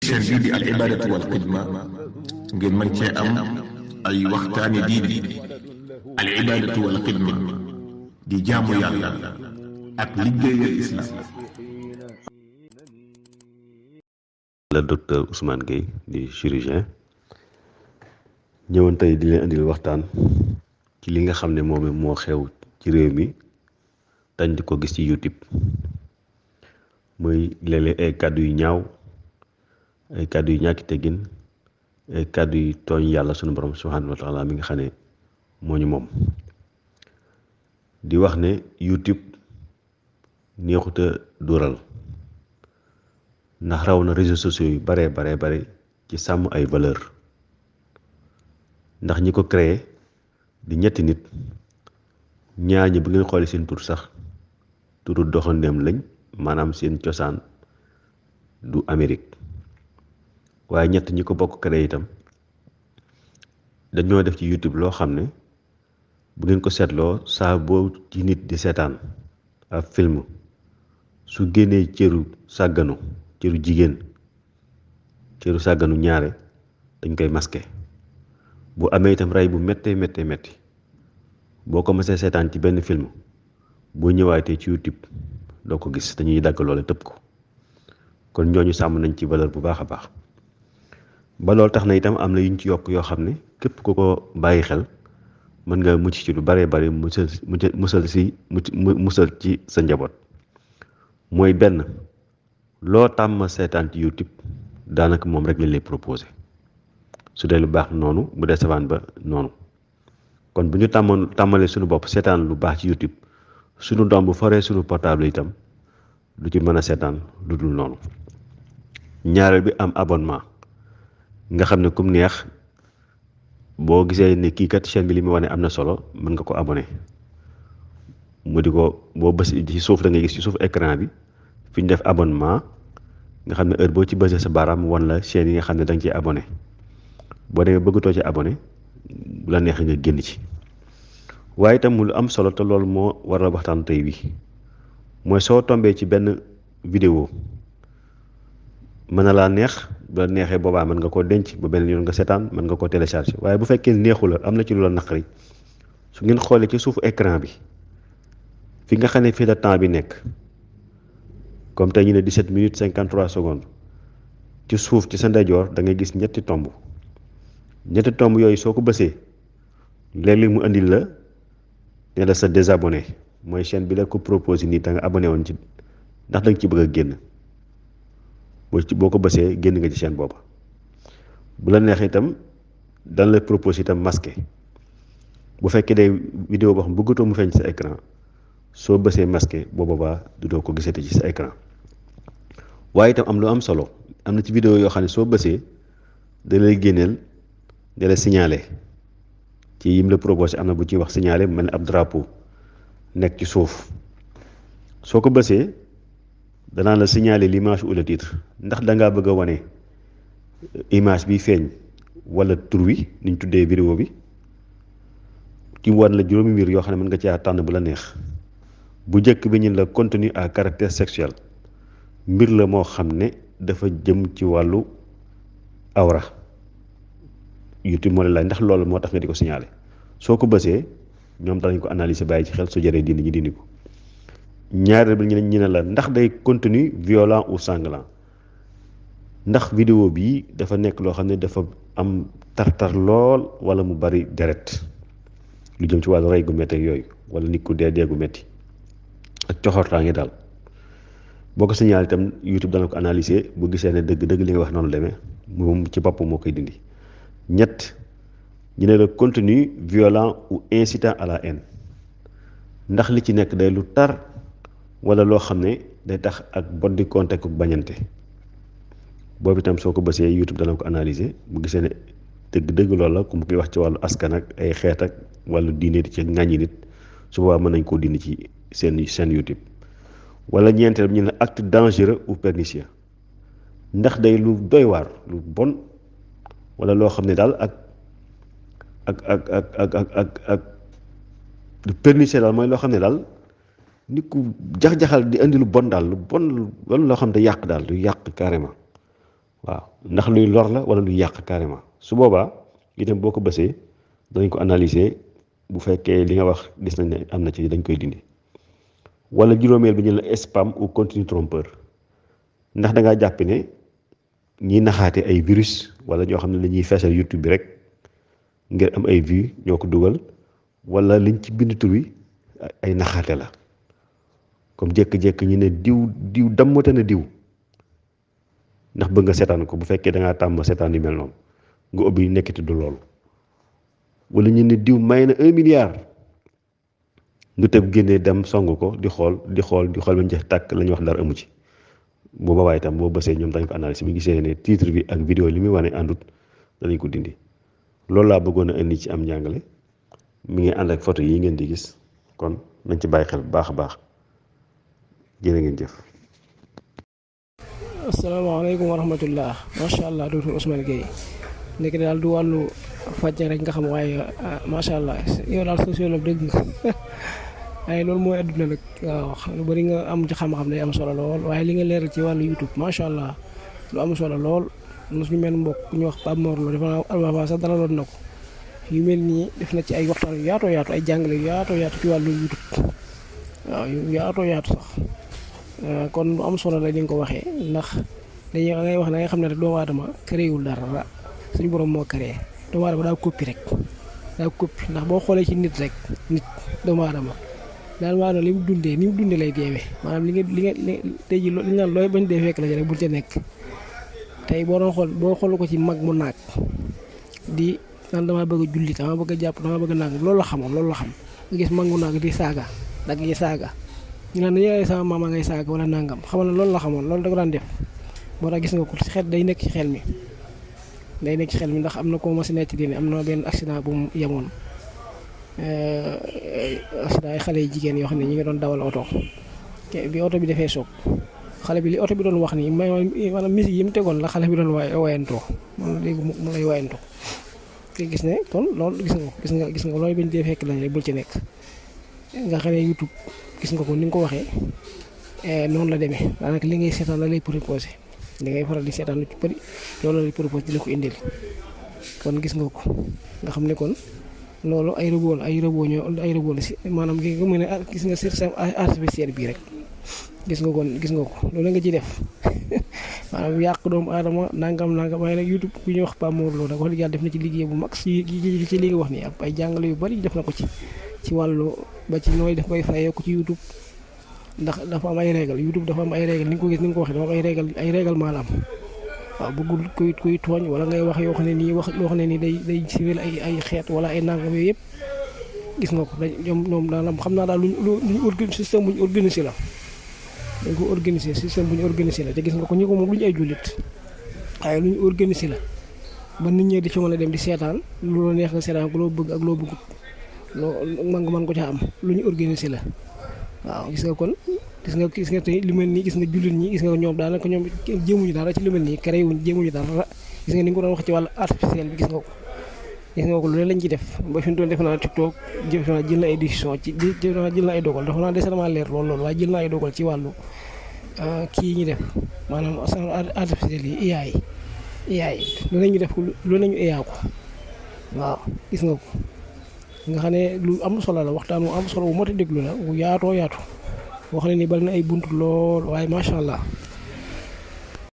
chaîne bii di al ibadatu wal xidma ngeen mën cee am ay waxtaani diine al ibadatu wal xidma di jaamu yàlla ak liggéeyal islam. la docteur Ousmane Gueye di chirurgien ñëwoon tey di leen andil waxtaan ci li nga xam ne moom moo xew ci réew mi dañ di ko gis ci YouTube muy léeg-léeg ay kàddu yu ñaaw, ay kàddu yu ñàkki teggin, ay kàddu yu tooñ yàlla sunu borom subhanahu wa taala mi nga xam ne moo ñu moom di wax ne YouTube neexuta dóoral ndax raw na réseaux sociaux yu bare ci sàmm ay valeur ndax ñi ko créé di ñetti nit, ñaar ñi bu ngeen xoolee seen tur sax turu doxandeem lañ, maanaam seen cosaan du Amérique, waaye ñett ñi ko bokk créé itam dañoo def ci YouTube loo xam ne bu ngeen ko seetloo saa boo ci nit di seetaan ab film su génnee cëru sàgganu, cëru jigéen, cëru sàgganu ñaare dañ koy masqué. bu amee itam rey bu méttee métti boo ko mësee seetaan ci benn film boo ñëwaatee ci YouTube doo ko gis, dañuy dagg loole tëb ko. kon ñooñu sàmm nañ ci valeur bu baax a baax ba loolu tax na itam am na yuñ ci yokk yoo xam ne képp ku ko bàyyi xel mën nga mucc ci lu bare musal ci sa njaboot. mooy benn, loo tàmm seetaan ci YouTube daanaka moom rek lañ lay proposé, su dee lu baax noonu, bu dee safaan ba noonu. kon bu ñu tàmmalee suñu bopp seetaan lu baax ci YouTube, suñu doom bu foree suñu portable itam du ci mën a seetaan lu dul noonu. ñaareel bi, am abonnement nga xam ne kum neex boo gisee ne kii kat chaîne bi li muy wane am na solo mën nga ko abonné mu di ko boo bës ci suuf da ngay gis ci suuf écran bi fi ñu def abonnement nga xam ne heure boo ci bësee sa baaraam wan la chaîne yi nga xam ne da nga ciy abonné. boo demee bëggatoo ci abonné bu la neexee nga génn ci. waaye itam mu lu am solo te loolu moo waral waxtaan tey wi mooy soo tombee ci benn vidéo mën na laa neex, bu la neexee boobaa mën nga koo denc ba beneen yoon nga seetaan, mën nga koo télécharger. waaye bu fekkee neexu la, am na ci lu la naqari, su ngeen xoolee ci suufu écran bi fi nga xam ne fii la temps bi nekk, comme tey ñu ne 17 minutes 53 secondes, ci suuf ci sa ndeyjoor da ngay gis ñetti tomb yooyu soo ko bësee léeg-léeg mu andil la ne la sa désabonné, mooy chaîne bi la ko proposé nii da nga abonné woon ci, ndax da nga ci bëgg a génn. boo ko bësee génn nga ci chaîne booba. bu la neexee itam dan la proposé itam masqué, bu fekkee day vidéo boo xam bëggatoo mu feeñ ci sa écran, soo bësee masqué boobaa doo ko gisati ci sa écran. waaye itam am lu am solo, am na ci vidéo yoo xam ne soo bësee da lay génneel, da lay signalé ci yim la proposé. am na bu ciy wax signalé mel ne ab drapeau nekk ci suuf, soo ko bësee danaa la signaler l'image ou le titre, ndax da ngaa bëgg a wane image bi feeñ wala tur wi ni ñu tuddee vidéo bi. ci wan la juróomi mbir yoo xam ne mën nga caa tànn bu la neex. bu njëkk bi ñu la contenu à caractère sexuel, mbir la moo xam ne dafa jëm ci wàllu awra. YouTube moo la laaj ndax loolu moo tax nga di ko signaler. soo ko bësee ñoom danañ ko analyser bàyyi ci xel, su jëree dindi ñi dindi ko. ñaareel bi ñu ne la ndax day contenu violent ou sanglant, ndax vidéo bii dafa nekk loo xam ne dafa am tartar lool wala mu bari deret, lu jëm ci wàllu rey gu métti yooyu, wala nit ku dee gu métti ak coxortaange daal. boo ko signalé itam YouTube dana ko analyser, bu gisee ne dëgg li nga wax noonu demee moom ci bopp moo koy dindi. ñett, ñu ne la contenu violent ou incitant à la haine, ndax li ci nekk day lu tar wala loo xam ne day tax ak boddi konte ku bañante. boobu itam soo ko bësee YouTube dana ko analyser, bu gisee ne dëgg loolu la ku mu koy wax ci wàllu askan ak ay xeet ak wàllu diine di ci ŋàññi nit, su boobaa mën nañ koo dindi ci seen YouTube. wala ñeenteel ñu ne acte dangereux ou pernicieux, ndax day lu doy waar, lu bon, wala loo xam ne daal ak lu pernicieux daal mooy loo xam ne daal nit ku jax-jaxal di indi lu bon daal, lu bon wala loo xam ne yàq daal, lu yàq carrément. waaw ndax luy lor la wala luy yàq carrément. su boobaa itam boo ko bësee danañ ko analyser bu fekkee li nga wax gis nañ ne am na ci dañ koy dindi. wala juróomeel bi ñu la spam ou contenu trompeur ndax da ngaa jàpp ne ñiy naxaate ay virus wala ñoo xam ne dañuy feesal YouTube bi rek ngir am ay vues ñoo ko dugal wala liñ ci bind tur wi ay naxaate la comme jékki-jékki ñu ne diw dammate na diw ndax bëgg nga seetaan ko bu fekkee da ngaa tàmm seetaan yu mel noonu nga ubbi nekkati du loolu wala ñu ne diw may na 1 milliard. nga tëb génnee dem song ko di xool ba mu jeex tàkk la ñuy wax dara amu ci bu boobaa itam boo bësee ñoom dañ ko analyser bi gisee ne titre bi ak vidéo li muy wane àndut danañ ko dindi. loolu laa bëggoon a indi ci am njàngale mi ngi ànd ak photo yi ngeen di gis kon nañ ci bàyyi xel bu baax a baax jërë ngeen jëf. asalaamaaleykum wa rahmatullah macha allah docteur Ousmane Gueye nekk daal du wàllu faj rek nga xam waaye macha allah yow daal sociologue dëgg nga waaye loolu mooy adduna nag waaw lu bëri nga am ci xam-xam day am solo lool waaye li nga leeral ci wàllu YouTube macha allah lu am solo lool na suñu mel mbokk ku ñu wax Pape Mor Lo dafa naa sax dara loon na ko yu mel nii def na ci ay waxtaan yu yaatoo yaatu ay jàngale yu yaatoo yaatu ci wàllu YouTube waaw yu yaatoo yaatu sax kon lu am solo la ni nga ko waxee ndax dañuy ngay wax na nga xam ne rek doomu aadama créewul dara suñu borom moo créé doomu aadama daa coppi rek daa coppi ndax boo xoolee ci nit rek nit doomu aadama daal maanaam li mu dundee ni mu dundee lay deewee maanaam li nga tey jii li ñu naan looy bañ dee fekk la ci rek bul ca nekk tey boo doon xool boo xool ko ci mag mu naag di naan damaa bëgg a jullit damaa bëgg a jàpp damaa bëgg a nang loolu la xamoon loolu la xam nga gis mag mu naag di saaga dag yi saaga ñu naan dañuy sama maama ngay saaga wala nangam xamal ne loolu la xamoon loolu da ko daan def moo tax gis nga ko xel day nekk ci xel mi day nekk ci xel mi ndax am na ko ma si nekk di ne am na benn accident bu mu yemoon accident ay xale yu jigéen yoo xam ne ñu ngi doon dawal oto bi oto bi defee soog xale bi li oto bi doon wax nii maanaam musique yi mu tegoon la xale bi doon wayantoo man léegi mu lay wayantoo te gis ne kon loolu gis nga loolu bañ dee fekk lañ rek bul ci nekk nga xam ne YouTube gis nga ko ni nga ko waxee noonu la demee daanaka li ngay seetaan la lay proposé li ngay faral di seetaan lu ci bëri loolu la lay proposé di la ko indil kon gis nga ko nga xam ne kon loolu ay robot la si maanaam gi nga mën a gis nga système artificiel bii rek gis nga ko loolu nga ci def maanaam yàq doomu aadama nangam waaye nag YouTube bu ñuy wax Pape Mor Lo nag wax dëgg yàlla def na ci liggéey bu mag ci li nga wax nii ak ay jàngale yu bari def na ko ci wàllu ba ci nooy def koy fayee ko ci YouTube ndax dafa am ay règle YouTube dafa am ay règle ni nga ko gis ni nga ko waxee dafa am ay règle maanaam waaw bëggul kuy tooñ wala ngay wax yoo xam ne nii wax loo xam ne nii day siwel ay xeet wala ay nangam yooyu yëpp gis nga ko ñoom daanam xam naa daal luñu système bu ñu organisé la dañ ko organisé système bu ñu organisé la te gis nga ko ñu ko moom lu ñu ay jullit waaye lu ñu organisé la ba nit ñi di ci mën a dem di seetaan lu la neex nga seetaan ko loo bëgg ak loo bëggut loo mën ko caa am lu ñu organisé la waaw gis nga kon gis nga tey lu mel nii gis nga jullit ñi gis nga ñoom daanaka ñoom jéemuñu dara ci lu mel nii créé wuñ jéemuñu dara gis nga ni nga ko doon wax ci wàllu artificiel bi gis nga ko lu ne lañ ci def ba fi mu toll def naa TikTok jël na ay décision jël na ay dogal dafa naa décemment leer loolu waaye jël na ay dogal ci wàllu kii ñi def maanaam artificiel yi IA yi lu ne ñu def ko lu ne ñu IA ko waaw gis nga ko nga xam ne lu am solo la waxtaan wu am solo bu mot a déglu la bu yaatoo yaatu wax ne ni bari na ay buntu lool waaye macha allah